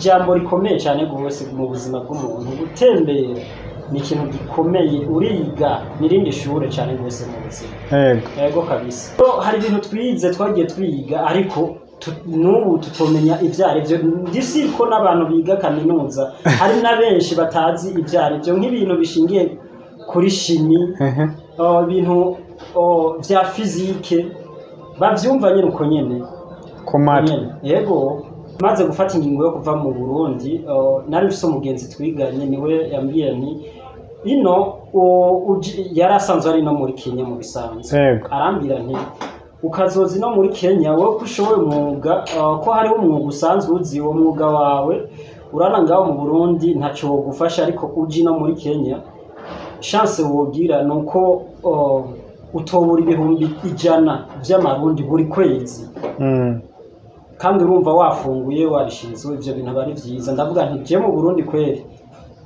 ijambo rikomeye cyane rwose mu buzima bw'umuntu. Gutembera ni ikintu gikomeye, uriga n'irindi shure cyane rwose mu buzima. Yego. Yego kabisa. Hari ibintu twize, twagiye twiga, ariko n'ubu tutomenya ibyo ari byo. Ndisi ko n'abantu biga kaminuza hari na benshi batazi ibyo ari byo, nk'ibintu bishingiye kuri chimie, ibintu vya physique, bavyumva nyine uko nyene ku matwi. Nyene. Yego, maze gufata ingingo yo kuva mu Burundi, nari mfise umugenzi twiganye, niwe yambwiye nti ino yari asanzwe ari no muri Kenya mu bisanzwe. Arambwira nti ukazoza ino muri Kenya, wowe ko ushoboye umwuga, ko hariho umwuga usanzwe uzi, uwo mwuga wawe urana ngaho mu Burundi ntaco wogufasha, ariko uje ino muri Kenya chance wogira ni uko utobura 100,000 vy'amarundi buri kwezi, kandi urumva wafunguye, warishinzwe, ivyo bintu aba ari vyiza. Ndavuga nti je mu Burundi kweri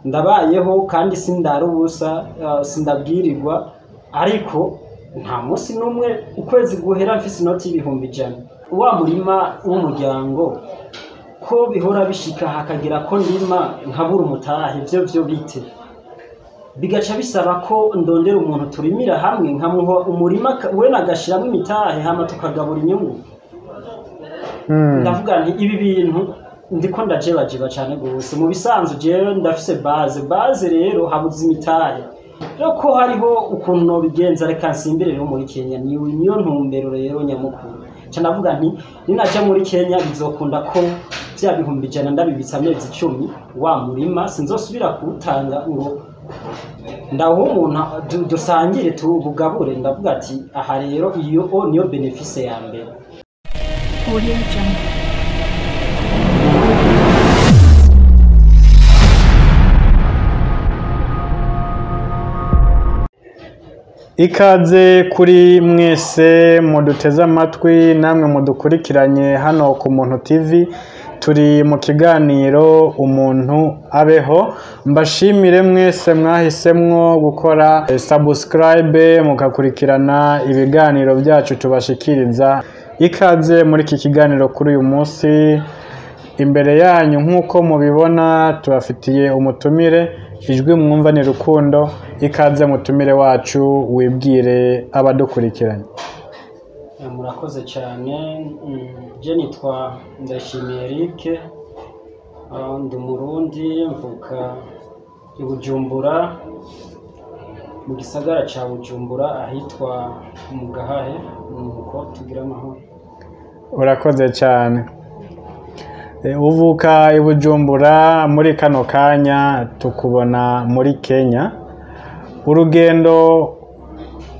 ndabayeho kandi sindara ubusa, sindabwirirwa, ariko nta munsi n'umwe ukwezi guhera mfise inoti y'100,000. Wa murima w'umuryango ko bihora bishika hakagira ko ndima nkabura umutahe, ivyo vyo bite? Bigaca bisaba ko ndondera umuntu turimira hamwe, nkamuha umurima, we nagashiramwo imitahe, hama tukagabura inyungu. Ndavuga nti ibi bintu ndiko ndajebajeba cyane gose. Mu bisanzwe jewe ndafise base, rero habuze imitahe, rero ko hariho ukuntu nobigenza, reka nsimbire rero muri Kenya. Niyo ntumbero rero nyamukuru. Ca ndavuga nti ninaja muri Kenya bizokunda ko vya 100,000 ndabibitsa amezi 10, wa murima sinzosubira kuwutanga ngo ndawuha umuntu dusangire tubugabure. Ndavuga ati aha rero iyo niyo bénéfice ya mbere. Audio Jungle. Ikaze kuri mwese muduteze amatwi, namwe mudukurikiranye hano ku Muntu TV. Turi mu kiganiro Umuntu Abeho. Mbashimire mwese mwahisemwo gukora subscribe, mugakurikirana ibiganiro byacu tubashikiriza. Ikaze muri iki kiganiro. Kuri uyu munsi imbere yanyu, nk'uko mubibona, tubafitiye umutumire. Ijwi mwumva ni Rukundo. Ikaze mutumire wacu, wibwire abadukurikiranye. Murakoze cyane. Je nitwa Ndayishimiye Eric. Ndi umurundi, mvuka i Bujumbura, mu gisagara ca Bujumbura, ahitwa mu Gahahe. Nuko tugira amahoro. Urakoze cyane. Uvuka i Bujumbura, muri kano kanya tukubona muri Kenya. Urugendo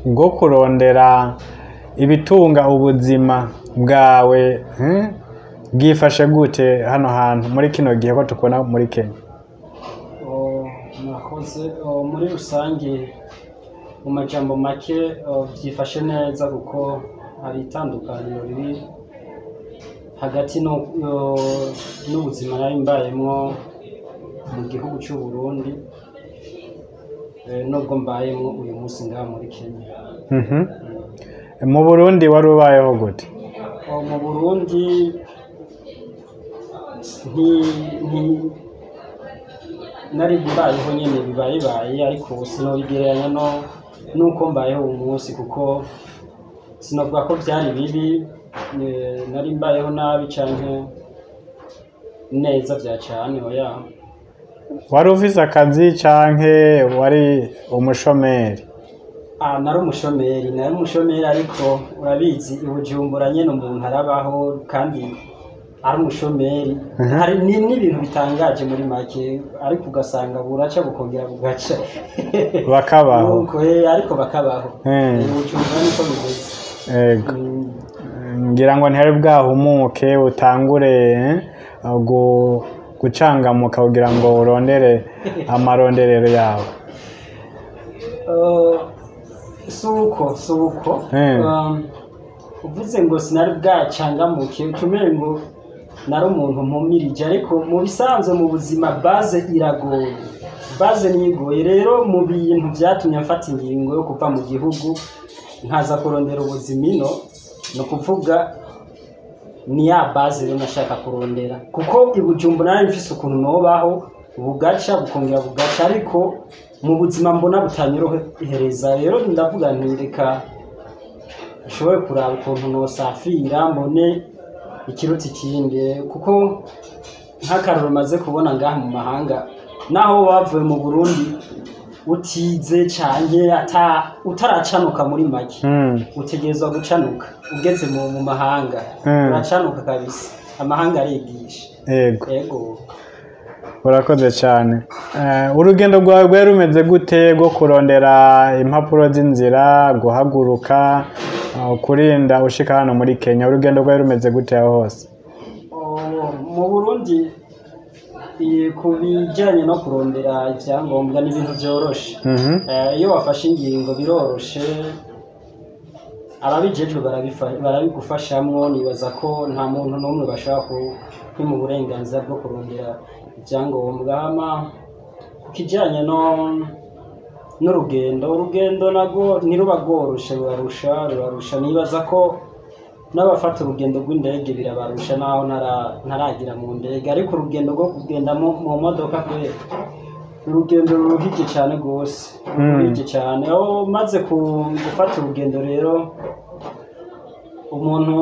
rwo kurondera ibitunga ubuzima bwawe, bwifashe gute hano hantu muri kino gihe ko tukubona muri Kenya? Oh, murakoze. Oh, muri rusange, mu majambo make, oh, byifashe neza, kuko hari itandukaniro riri hagati n'ubuzima nari mbayemwo mu gihugu cy'u Burundi, nubwo mbayemwo uyu munsi ngaha muri Kenya. Mu Burundi wari ubayeho gute? Oh, mu Burundi nari mbayeho nyene bibayebaye, ariko sinobigereranya no nuko mbayeho uyu munsi, kuko sinovuga ko byari bibi, nari mbayeho nabi canke neza vya cane, oya. Wari ufise akazi canke wari umushomeri? Ah, nari umushomeri, nari umushomeri, ariko urabizi i Bujumbura nyene umuntu arabaho kandi ari umushomeri. Hari n'ibintu bitangaje muri make, ariko ugasanga buraca bukongera bugaca. Bakabaho. Nuko, ariko bakabaho. Bujumbura niko bimeze. Ego. Ngira ngo ntihari bwahumuke utangure gucangamuka kugira ngo urondere amaronderero yawe. Si uko. Uvuze ngo sinari bwacangamuke, ucumere ngo nari umuntu mpumirije, ariko mu bisanzwe mu buzima base iragoye, base nigoye. Rero mu bintu vyatumye mfata ingingo yo kuva mu gihugu nkaza kurondera ubuzima ino, ni ukuvuga Ni ya base rero nashaka kurondera, kuko i Bujumbura nari mfise ukuntu nobaho bugaca bukongera bugaca, ariko mu buzima mbona butanyorohereza. Rero ndavuga nti reka nshobore kuraba ukuntu nosafira mbone ikiruta ikindi, kuko nk'akarorero maze kubona ngaha mu mahanga, naho bavuye mu Burundi utize canke utaracanuka, muri make utegerezwa gucanuka ugeze mu mahanga. Uracanuka kabisa, amahanga arigisha. Yego. Urakoze cyane. Urugendo rwawe rwari rumeze gute rwo kurondera impapuro z'inzira, guhaguruka, kurinda ushika hano muri Kenya? Urugendo rwari rumeze gute aho hose? Oh, mu Burundi ku bijyanye no kurondera ibyangombwa ni ibintu byoroshe. Iyo wafashe ingingo biroroshe, ababijejwe barabigufashamwo. Nibaza ko nta muntu n'umwe bashobora kwima uburenganzira bwo kurondera ibyangombwa. Hama ku kijyanye no n'urugendo, urugendo narwo ntiruba rworoshe, rurarusha. Nibaza ko n'abafata urugendo rw'indege birabarusha, naho ntaragira mu ndege, ariko urugendo rwo kugenda mu modoka kwe urugendo ruruhije cyane rwose, ruruhije cyane. Aho maze gufata urugendo rero, umuntu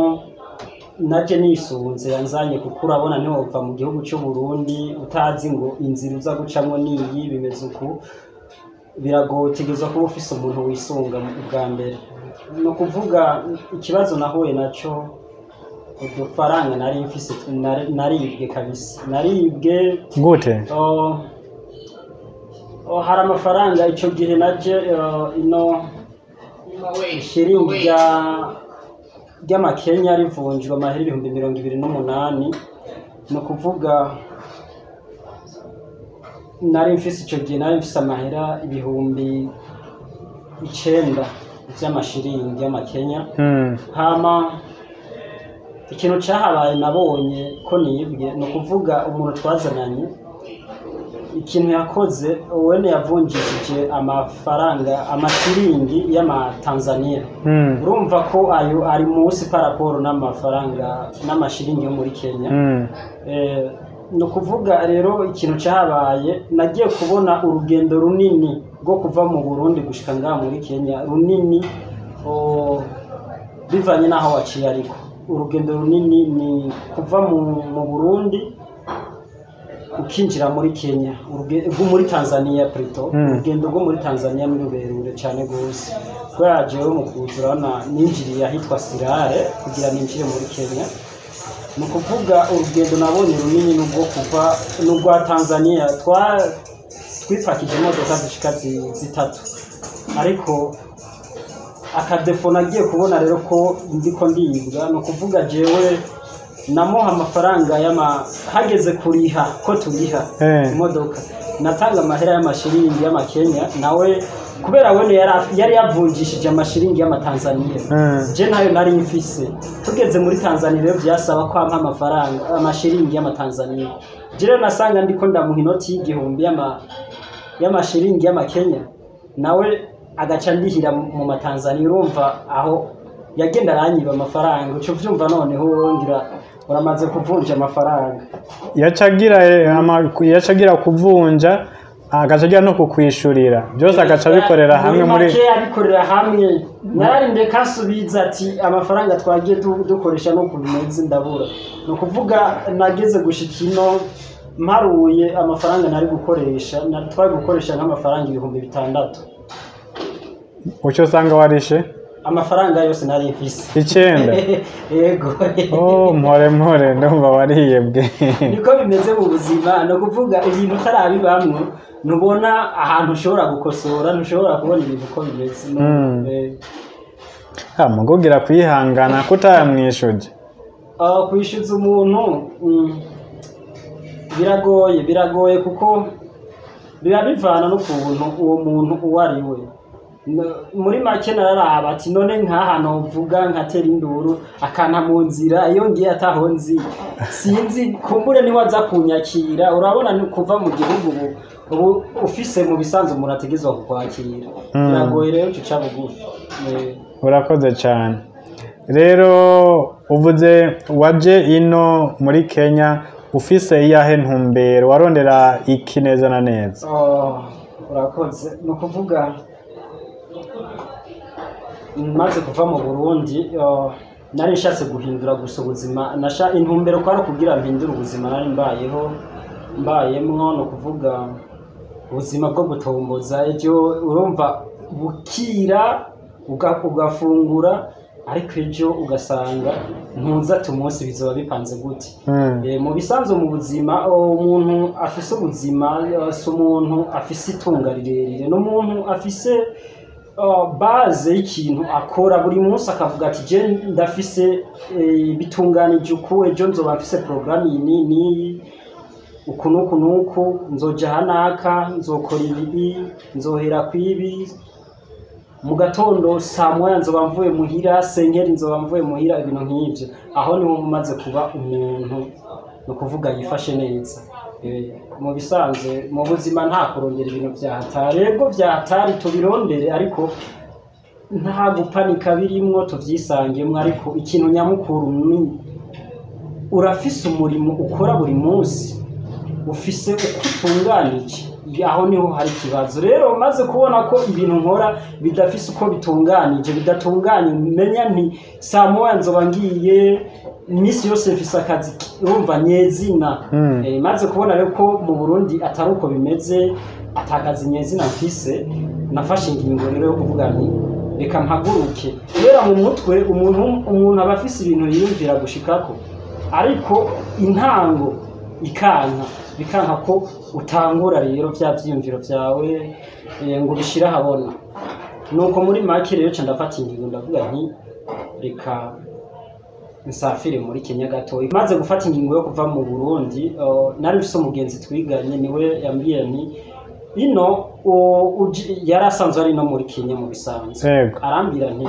naje nisunze yanzanye, kuko urabona ntiwova mu gihugu cy'u Burundi utazi ngo inzira uza gucamwo niyi bimeze uku, biragoye. Utegerezwa kuba ufise umuntu wisunga bwa mbere. Ni ukuvuga ikibazo nahuye naco, udufaranga nari mfise naribwe kabisa, naribwe. Gute? Oh, hari amafaranga ico gihe naje ino ishiringi ry'amakenya rivunjwa amahera 28,000. Ni ukuvuga nari mfise ico gihe, nari mfise amahera 9000 vy'amashiringi y'amakenya. Hama ikintu cyahabaye, nabonye ko nibwe. Ni ukuvuga umuntu twazananye, ikintu yakoze wene yavunjishije amafaranga amashiringi y'amatanzaniya. Urumva ko ayo ari munsi par rapport n'amafaranga n'amashiringi yo muri Kenya. Ni ukuvuga rero ikintu cyahabaye, nagiye kubona urugendo runini rwo kuva mu Burundi gushika ngaha muri Kenya, runini bivanye n'aho waciye, ariko urugendo runini ni kuva mu Burundi ukinjira muri Kenya, rwo muri Tanzania plutôt. Urugendo rwo muri Tanzania ni rurerure cyane rwose, kubera jewe mu kuza urabona ninjiriye ahitwa Sirare kugira ninjire muri Kenya. Ni ukuvuga urugendo nabonye runini ni urwo kuva, ni urwa Tanzania. Twipakije imodoka zishika zitatu, ariko akadefo nagiye kubona rero ko ndiko ndibwa, ni ukuvuga jewe namuha amafaranga y'ama, hageze kuriha ko turiha imodoka, natanga amahera y'amashiringi y'amakenya, nawe kubera wene yari yavunjishije amashiringi y'amatanzaniya, je nayo nari mfise. Tugeze muri Tanzania rero byasaba ko ampa amafaranga amashiringi y'amatanzaniya. Je rero nasanga ndiko ndamuha inoti y'igihumbi y'amashiringi y'amakenya, nawe agaca ndihira mu matanzaniya. Urumva aho yagenda aranyiba amafaranga, uca uvyumva noneho wongera uramaze kuvunja amafaranga. Yaca agira kuvunja, agaca agira no kukwishurira byose, agaca abikorera hamwe muri make abikorera hamwe. Nararinde kansubiza ati amafaranga twagiye dukoresha no kubimeze ndabura. Ni ukuvuga nageze gushika ino mparuye amafaranga nari gukoresha, twari gukoresha nk'amafaranga 6000. Ucyo usanga warishe amafaranga yose nari mfise. 9? Yego. Oh, mpore mpore, ndumva wariyebwe. Niko bimeze mu buzima. Ni ukuvuga ibintu utarabibamwo ntubona ahantu ushobora gukosora, ntushobora kubona ibintu uko bimeze. Ah, mugugira kwihangana kutayamwishuje. Ah, kwishyuza umuntu biragoye, biragoye, kuko biba bivana n'ukuntu uwo muntu uwo ari we. Muri make nararaba ati none nkaha novuga nkatera induru akanta mu nzira, iyo ngiye ataho nzi, sinzi kumbure niwe aza kunyakira. Urabona ni kuva mu gihugu ubu ufise mu bisanzwe umuntu ategerezwa kukwakira. Biragoye rero, uca bugufi. Urakoze cyane. Rero uvuze waje ino muri Kenya ufise iyahe ntumbero, warondera iki neza na neza? Oh, urakoze. Ni ukuvuga maze kuva mu Burundi, nari nshatse guhindura gusa ubuzima. Nasha intumbero kwari kugira mpindure ubuzima nari mbayeho, mbayemwo. Ni ukuvuga ubuzima bwo gutomboza, ejo urumva bukira ugafungura, ariko ejo ugasanga ntuza ati umunsi bizoba bipanze gute. Mu bisanzwe mu buzima, umuntu afise ubuzima, si umuntu afise itunga rirerire, ni umuntu afise base y'ikintu akora buri munsi, akavuga ati je ndafise, bitunganije uku, ejo nzoba mfise porogaramu iyi n'iyi n'iyi, uku n'uku n'uku, nzoja hanaka, nzokora ibi, nzohera kw'ibi, mu gatondo saa 1 nzoba mvuye muhira, senkeri nzoba mvuye muhira, ibintu nk'ivyo. Aho niho umaze kuba umuntu, ni ukuvuga yifashe neza. Mu bisanzwe mu buzima nta kurondera ibintu vya hatari. Ego vya hatari tubirondere, ariko nta gupanika birimwo, tuvyisangemwo. Ariko ikintu nyamukuru ni urafise umurimo ukora buri munsi, ufise uko utunganije, aho niho hari ikibazo. Rero maze kubona ko ibintu nkora bidafise uko bitunganije, bidatunganye, menya nti saa 1 nzoba ngiye, iminsi yose mfise akazi, urumva nyezina. Maze kubona rero ko mu Burundi atari uko bimeze, atakazi nyezina mfise, nafashe ingingo rero yo kuvuga nti reka mpaguruke. Kubera mu mutwe umuntu aba afise ibintu yiyumvira gushikako, ariko intango ikanka, bikanka ko utangura rero vya vyiyumviro vyawe, ngo ubishire ahabona. Nuko muri make rero ca ndafata ingingo, ndavuga nti reka nsafire muri Kenya gatoya. Maze gufata ingingo yo kuva mu Burundi, nari mfise umugenzi twiganye, niwe yambwiye nti ino yari asanzwe ari no muri Kenya mu bisanzwe. Arambwira nti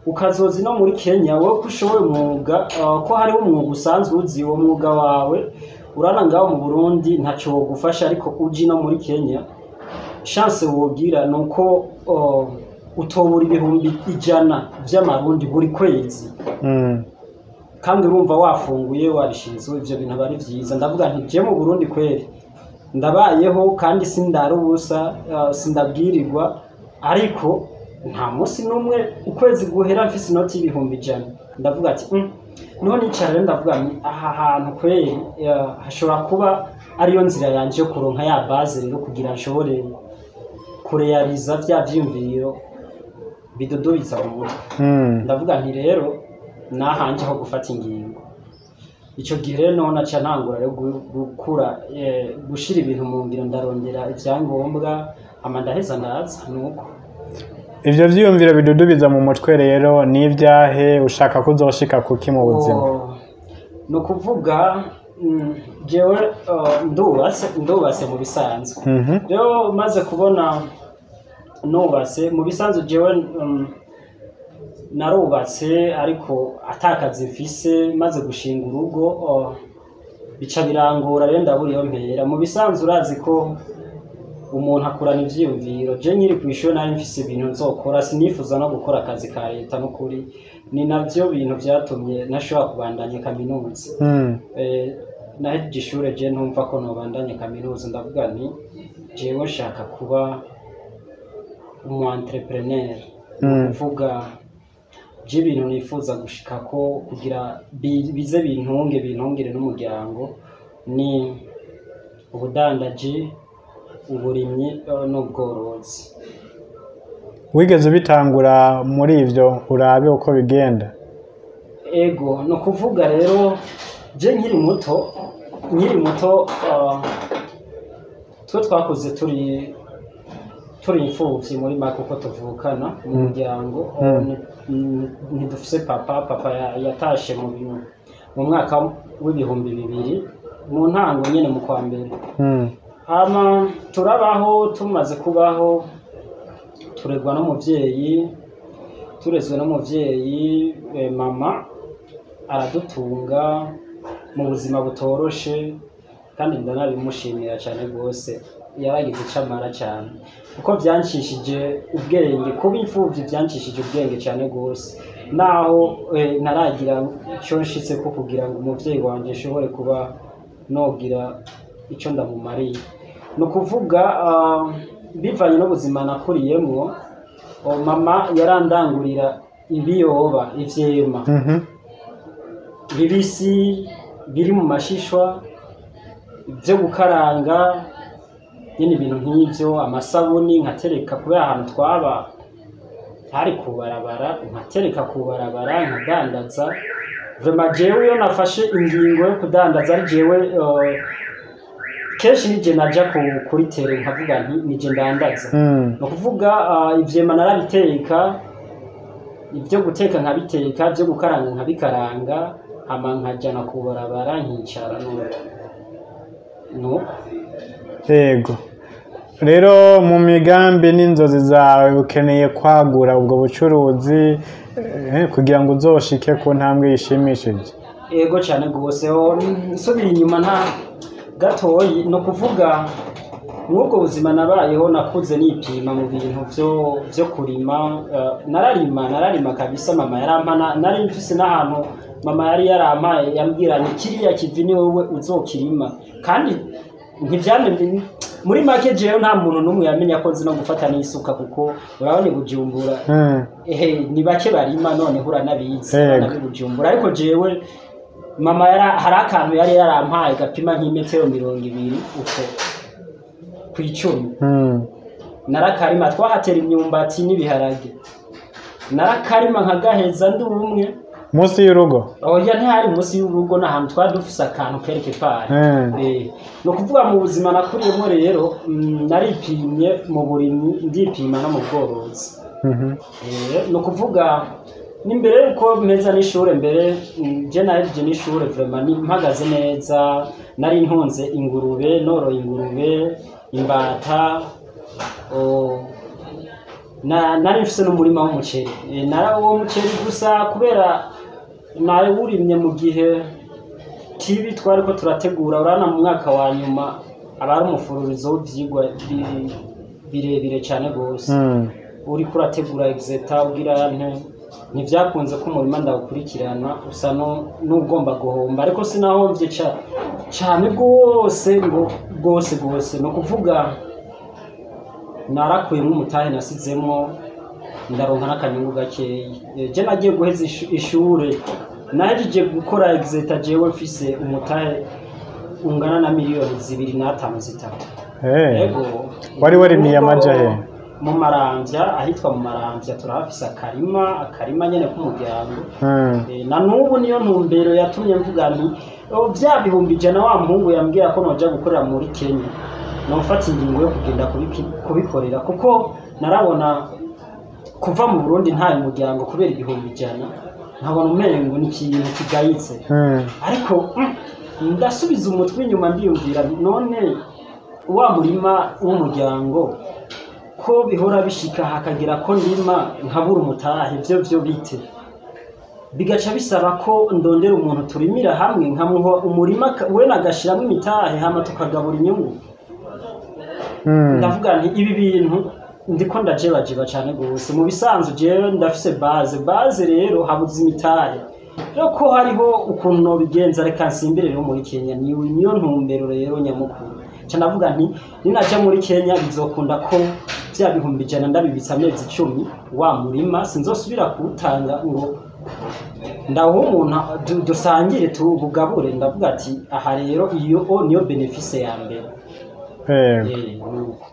ukazoza ino muri Kenya, wowe ko ushoboye umwuga, ko hariho umwuga usanzwe uzi, uwo mwuga wawe urana ngaho mu Burundi ntaco wogufasha, ariko uje ino muri Kenya chance wogira nuko utobura 100,000 vy'amarundi buri kwezi. Kandi urumva wafunguye warishinzwe, ivyo bintu aba ari vyiza. Ndavuga nti je mu Burundi kweri ndabayeho kandi sindara ubusa, sindabwirirwa, ariko nta munsi n'umwe ukwezi guhera mfise inoti y'100,000. Ndavuga ati niho nicara rero ndavuga nti aha hantu kweri, hashobora kuba ariyo nzira yanje yo kuronka ya base rero kugira nshobore kureyariza vya vyiyumviro bidudubiza mu mutwe. Ndavuga nti rero nahanje ho gufata ingingo. Ico gihe rero niho naca ntangura rero gukura, gushira ibintu mu ngiro, ndarondera ivyangombwa hama ndaheza ndaza nuko. Ivyo vyiyumviro bidudubiza mu mutwe rero ni ivyahe? Ushaka kuzoshika kuki mu buzima? Ni ukuvuga jewe ndubatse mu bisanzwe. Rero maze kubona nubatse mu bisanzwe, jewe narubatse ariko atakazi mfise. Maze gushinga urugo, bica birangora rero, ndabura iyo mpera. Mu bisanzwe urazi ko umuntu akurana ivyiyumviro. Je nkiri kw'ishure nari mfise ibintu nzokora, sinifuza no gukora akazi ka leta n'ukuri. Ni navyo bintu vyatumye ntashobora kubandanya kaminuza. Nahejeje ishure je ntumva ko nobandanya kaminuza, ndavuga nti jewe nshaka kuba umu entrepreneur. Kuvuga je ibintu nifuza gushikako kugira bize bintunge, bintungire n'umuryango, ni ubudandaji, uburimyi, n'ubworozi. Wigeze ubitangura muri ivyo urabe uko bigenda? Ego, ni ukuvuga rero je nkiri muto, twe twakuze turi imfuvyi muri make uko tuvukana mu muryango. Ntidufise papa. Papa yatashe mu mwaka w'2000 mu ntango nyene, mu kwa mbere. Hama turabaho, tumaze kubaho turegwa n'umuvyeyi, turezwe n'umuvyeyi, mama aradutunga mu buzima butoroshe, kandi ndanabimushimira cyane rwose, yaragize icyo amara cyane kuko byancishije ubwenge. Kuba imfuvyi byancishije ubwenge cyane rwose. Naho ntaragira icyo nshitse ko kugira ngo umuvyeyi wanje ashobore kuba nogira icyo ndamumariye. Ni ukuvuga bivanye n'ubuzima nakuriyemwo, mama yarandangurira ibiyoba, ivyema bibisi biri mu mashishwa byo gukaranga nyine, ibintu nk'ibyo, amasabuni nkatereka, kubera ahantu twaba hari ku barabara, nkatereka ku barabara nkadandaza. Vraiment jewe iyo nafashe ingingo yo kudandaza ari jewe, kenshi nije naja kuri terrain nkavuga nti nije ndandaza. Ni ukuvuga ivyema narabiteka, ibyo guteka nkabiteka, ibyo gukaranga nkabikaranga, hama nkajana ku barabara nkicara, nuko nuko. Yego, rero mu migambi n'inzozi zawe ukeneye kwagura ubwo bucuruzi kugira ngo uzoshike ku ntambwe yishimishije. Ego cyane rwose. Nsubira inyuma nta gatoyi, ni ukuvuga mw'ubwo buzima nabayeho, nakuze nipima mu bintu byo kurima. Nararima kabisa. Mama yarampa, nari mfise n'ahantu mama yari yarampaye, yambwira ni kiriya kivi ni wowe uzokirima, kandi ntivyamenye. Muri make jewe nta muntu n'umwe yamenya ko nzi no gufata n'isuka, kuko urabona i Bujumbura ehe ni bake barima, noneho uranabizi abana b'i Bujumbura. Ariko jewe mama hari akantu yari yarampaye gapima nk'imetero 20 uko ku 10. Narakarima, twahatera imyumbati n'ibiharage, narakarima nkagaheza ndi umwe. Munsi y'urugo? Oya, ntihari munsi y'urugo, n'ahantu twari dufise akantu quelque part. Ni ukuvuga mu buzima nakuriyemo rero, naripimye mu burimyi, ndipima no mu bworozi. Ni ukuvuga n'imbere yuko mpeza n'ishure, mbere je nahejeje n'ishure vraiment mpagaze neza, nari ntunze ingurube, noroye ingurube, imbata, nari mfise n'umurima w'umuceri. Nara uwo muceri gusa kubera nawurimye mu gihe kibi twariko turategura. Urabona mu mwaka wa nyuma aba ari umufururizo w'ivyigwa birebire cane gose, uriko urategura exétat, ugira nte, ntivyakunze ko umurima ndawukurikirana, usa n'ugomba guhomba, ariko sinahomvye cane rwose, ngo rwose rwose. Ni ukuvuga narakuyemwo umutahe nasizemwo, ndaronka n'akanyungu gakeyi. Je nagiye guheza ishure, nahejeje gukora exétat jewe mfise umutahe ungana na miliyoni 2.5, 3. Ego. Wari warimiye amaja he? Mu Maramvya, ahitwa mu Maramvya, turahafise akarima, akarima nyene k'umuryango. Na n'ubu niyo ntumbero yatumye mvuga nti: "Oh, vya 100,000 wa muhungu yambwira ko noja gukorera muri Kenya, nofata ingingo yo kugenda kubikorera", kuko narabona kuva mu Burundi ntaye umuryango kubera 100,000, nkabona umengo ni ikintu kigayitse. Ariko ndasubiza umutwe inyuma, ndiyumvira nti: none wa murima w'umuryango ko bihora bishika hakagira ko ndima nkabura umutahe, vyo bite? Bigaca bisaba ko ndondera umuntu turimira hamwe, nkamuha umurima, we nagashiramwo imitahe, hama tukagabura inyungu. Ndavuga nti ibi bintu ndiko ndajebajeba cane gose. Mu bisanzwe jewe ndafise base, rero habuze imitahe, rero ko hariho ukuntu nobigenza, reka nsimbire rero muri Kenya. Niyo ntumbero rero nyamukuru. Ca ndavuga nti ninaja muri Kenya bizokunda ko vya 100,000 ndabibitsa amezi 10, wa murima sinzosubira kuwutanga ngo ndawuha umuntu dusangire tubugabure. Ndavuga ati aha rero iyo niyo bénéfice ya mbere. Nuko.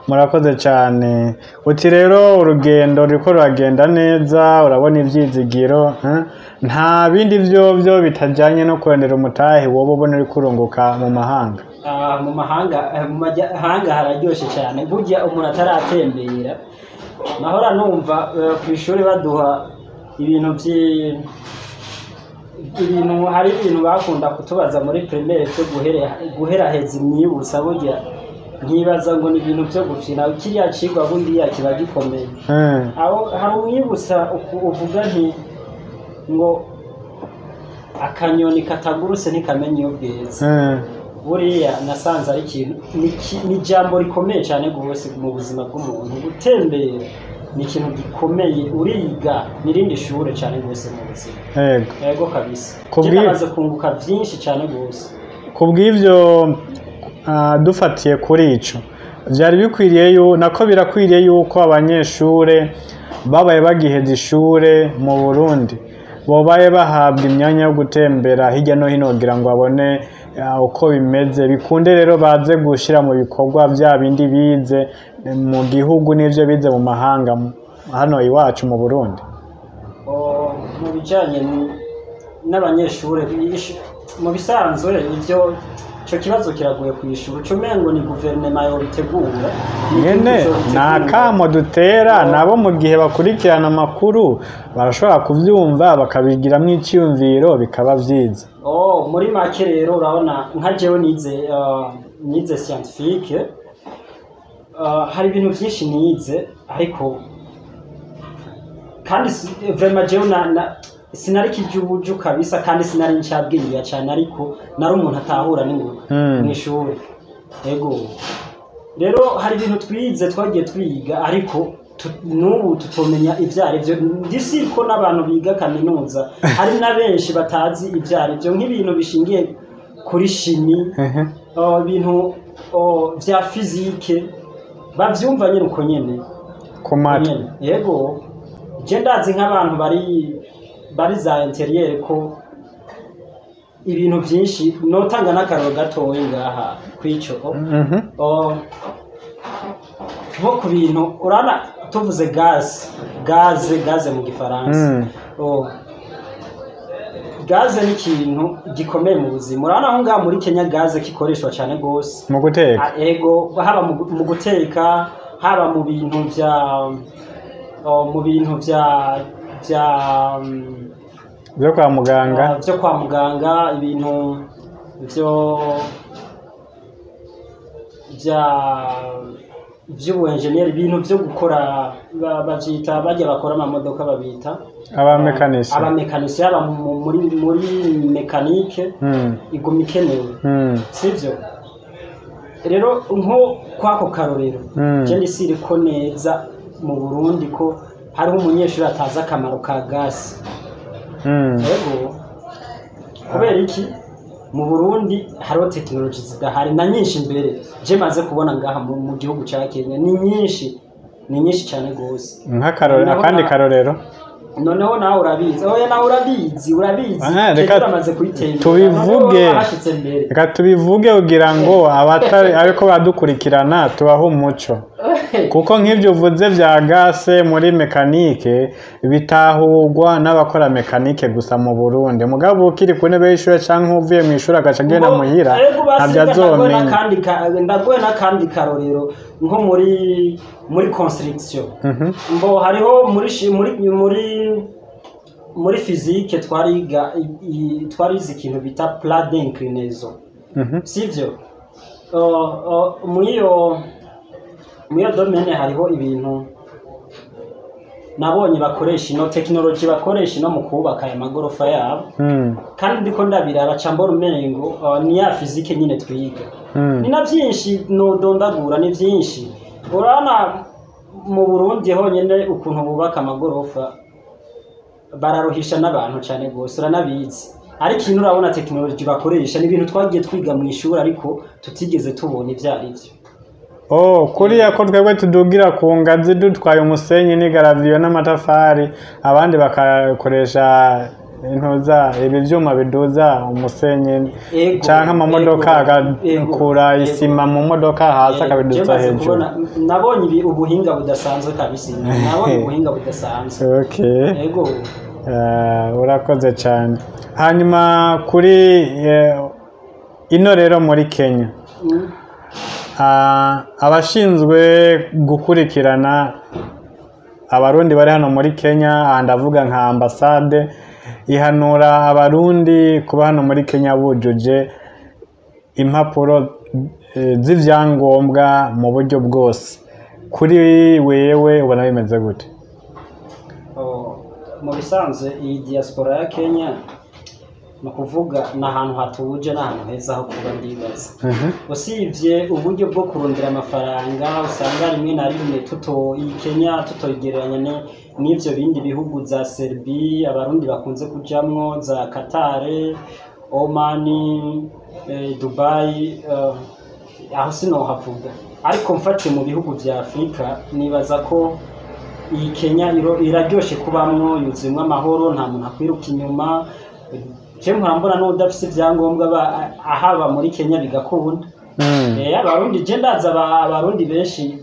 Murakoze cyane. Uti rero urugendo ruriko ruragenda neza, urabona ivyizigiro, eh? Nta bindi vyovyo bitajanye no kurondera umutahe woba ubona uriko urunguka mu mahanga? Ah, mu mahanga hararyoshe cyane. Burya umuntu ataratembera, nahora numva ku ishuri baduha ibintu ibintu, hari ibintu bakunda kutubaza muri primaire byo guheraheza imyibutsa. Burya nkibaza ngo ni ibintu byo gufina, kiriya cigwa bundiya kiba gikomeye. Aho hari umwibutsa uvuga nti ngo akanyoni katagurutse ntikamenya iyo bweze. Buriya nasanze ari ikintu, ni ijambo rikomeye cyane rwose mu buzima bw'umuntu, gutembera. Ni ikintu gikomeye, uriga n'irindi shure cyane rwose mu buzima. Yego kabisa. Namaze kunguka byinshi cyane rwose. Kubw'ivyo dufatiye kuri ico, vyari bikwiriye nako birakwiriye yuko abanyeshure babaye bagiheza ishure mu Burundi bobaye bahabwa imyanya yo gutembera hirya no hino kugira ngo babone uko bimeze, bikunde rero baze gushira mu bikorwa vya bindi bize mu gihugu n'ivyo bize mu mahanga hano iwacu mu Burundi. Mu bijanye n'abanyeshure mu bisanzwe ivyo ico kibazo kiragoye kwishura, uca umengo ni guverinoma yobitegura. Nyene ni akamo dutera nabo mu gihe bakurikirana amakuru barashobora kuvyumva bakabigiramwo iciyumviro bikaba vyiza. Muri make rero urabona nka jewe nize scientifique, hari ibintu vyinshi nize ariko kandi vraiment jewe sinari kijubuju kabisa, kandi sinari ncabwiriya cyane, ariko nari umuntu atahura n'ingoga mw'ishure. Yego rero hari ibintu twize twagiye twiga ariko n'ubu tutomenya ivyo ari vyo. Ndisi ko n'abantu biga kaminuza hari na benshi batazi ivyo ari vyo, nk'ibintu bishingiye kuri chimie, ibintu vya physique bavyumva nyene uko nyene ku matwi. Yego je ndazi nk'abantu bari za interieur ko ibintu byinshi notanga n'akaroro gatoya ngaha kwico. Nko ku bintu urana tuvuze gaze mu gifaransa. Gaze ni ikintu gikomeye mu buzima. Urabona aho ngaha muri Kenya gaze kikoreshwa cyane gose mu guteka. Ego, haba mu guteka, haba mu bintu vya byo kwa muganga, byo kwa muganga, ibintu byo bya by'ubuengineer, ibintu byo gukora bavyita bajya bakora amamodoka babita abamekanisi, aba muri mekanike iguma ikenewe, sivyo? Rero nko kwako karorero je ndisire ko neza mu Burundi ko hariho umunyeshuri atazi akamaro ka gasi. Yego, kubera iki mu Burundi hariho tekinoloji zidahari na nyinshi mbere je maze kubona ngaha mu gihugu ca Kenya ni nyinshi cyane gose. Nk'akarorero, akandi karorero noneho nawe urabizi. Oya nawe urabizi reka turamaze kuyitembera tubivuge, reka tubivuge kugira ngo abatari ariko badukurikirana tubaho umuco, kuko nk'ibyo uvuze vya gase muri mekanike bitahurwa n'abakora mekanike gusa mu Burundi. Mugabo ukiri ku ntebe y'ishure canke uvuye mu ishure agaca agenda muhira ntabyo azomenya. Ndaguhe n'akandi karorero nko muri construction. Mbo hariho muri physique twariga twarize ikintu bita plan d'inclinaison, sivyo? Muri iyo domaine hariho ibintu nabonye bakoresha ino technology bakoresha ino mu kubaka aya magorofa yabo, kandi ndiko ndabiraba ca mbona umengo ni ya physique nyine twiga. Ni na byinshi nodondagura, ni byinshi. Urabona mu Burundi honyine ukuntu bubaka amagorofa bararuhisha n'abantu cyane gose, uranabizi. Ariko ino urabona technology bakoresha ni ibintu twagiye twiga mu ishuri ariko tutigeze tubona ivyo ari vyo. Kuriya ko twebwe tudugira ku ngazi dutwaye umusenyi n'igaraviyo n'amatafari, abandi bakakoresha intuza ibi vyuma biduza umusenyi canke amamodoka agakura isima mu modoka hasi akabiduza hejuru. Nabonye ubuhinga budasanzwe kabisa, nabonye ubuhinga budasanzwe. Okay. Ego. Urakoze cyane. Hanyuma kuri ino rero muri Kenya, abashinzwe gukurikirana abarundi bari hano muri Kenya, ndavuga nka ambasade ihanura abarundi kuba hano muri Kenya bujuje impapuro z'ivyangombwa mu buryo bwose. Kuri wewe ubona bimeze gute? Mu bisanzwe iyi diaspora ya Kenya Ni ukuvuga ni ahantu hatuje, ni ahantu heza ho kuba, ndibaza. Usibye uburyo bwo kurondera amafaranga, usanga rimwe na rimwe tuto iyi Kenya tutoyigereranya n'ivyo bindi bihugu za Serbie Abarundi bakunze kujamwo, za Qatar, Oman, Dubai, aho sinohavuga. Ariko mfatiye mu bihugu vya Afurika, nibaza ko iyi Kenya iraryoshe kubamwo, yuzuyemwo amahoro, nta muntu akwiruka inyuma. Je mpora mbona n'udafise ivyangombwa ahaba muri Kenya bigakunda. Abarundi, je ndazi Abarundi benshi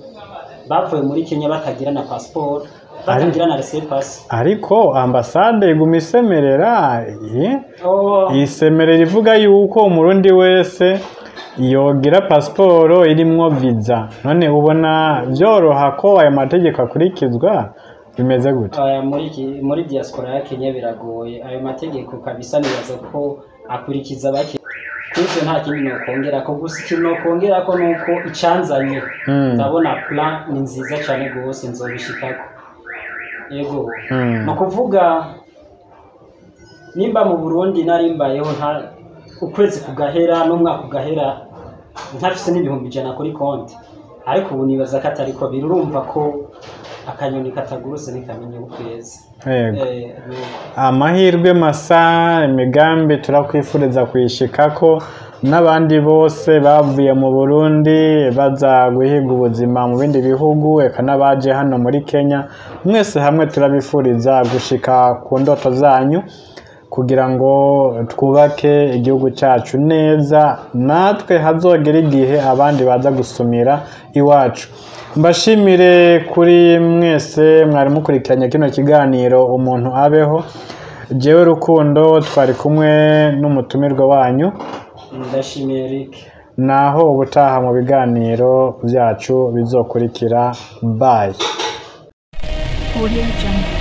bavuye muri Kenya batagira na passport, batagira na laissez-passer. Ariko ambasade iguma isemerera, Oh, isemerera ivuga yuko Umurundi wese yogira pasiporo irimwo viza. None ubona vyoroha ko ayo mategeko akurikizwa? Bimeze gute? Aya, muri diaspora ya Kenya biragoye ayo mategeko kabisa. Nibaza ko akurikiza bake. Kuri ivyo nta kindi nokongerako, gusa ikintu nokongerako nuko icanzanye, ndabona plan ni nziza cane gose, nzobishikako, yego. Ni ukuvuga nimba mu Burundi nari mbayeho nta ukwezi kugahera n'umwaka ugahera ntafise n'100,000 kuri konti, ariko ubu nibaza ko atariko biri. Urumva ko akanyoni katagurutse ntikamenya ukwezi. Nuko. Amahirwe masa, imigambi turakwifuriza kuyishikako, n'abandi bose bavuye mu Burundi baza guhiga ubuzima mu bindi bihugu, eka n'abaje hano muri Kenya, mwese hamwe turabifuriza gushika ku ndoto zanyu kugira ngo twubake igihugu cyacu neza, natwe hazogera igihe abandi baza gusumira iwacu. Mbashimire kuri mwese mwari mukurikiranye kino kiganiro Umuntu Abeho. Jewe Rukundo twari kumwe n'umutumirwa wanyu. Ndashimiye Eric. Naho ubutaha mu biganiro byacu bizokurikira. Bye. Audio Jungle.